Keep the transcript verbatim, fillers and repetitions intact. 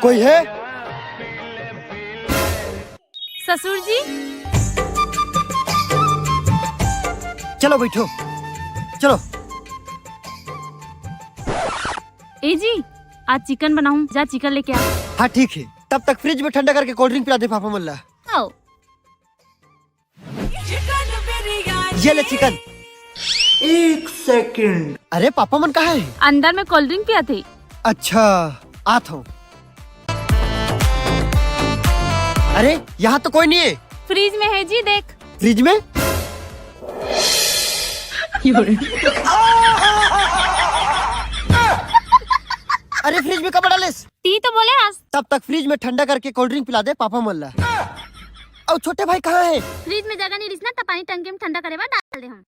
कोई है? ससुर जी। चलो बैठो, चलो। ए जी, आज चिकन बनाऊं, जा चिकन लेके आ। हाँ ठीक है, तब तक फ्रिज में ठंडा करके कोल्ड ड्रिंक पिला दे पापा मन ला। आओ। ये ले चिकन। एक सेकंड। अरे पापा मन कहाँ है? अंदर में कोल्ड ड्रिंक पिया थे। अच्छा, आत हूँ। अरे यहाँ तो कोई नहीं है। फ्रिज में है जी, देख। फ्रिज में? अरे फ्रिज में कब डालेस? ती तो बोले हस। तब तक फ्रिज में ठंडा करके कोल्ड ड्रिंक पिला दे पापा मन ला। और छोटे भाई कहाँ है? फ्रिज में जगह नहीं रिस ना, त पानी टंकी में ठंडा करे बर डाल दे हम।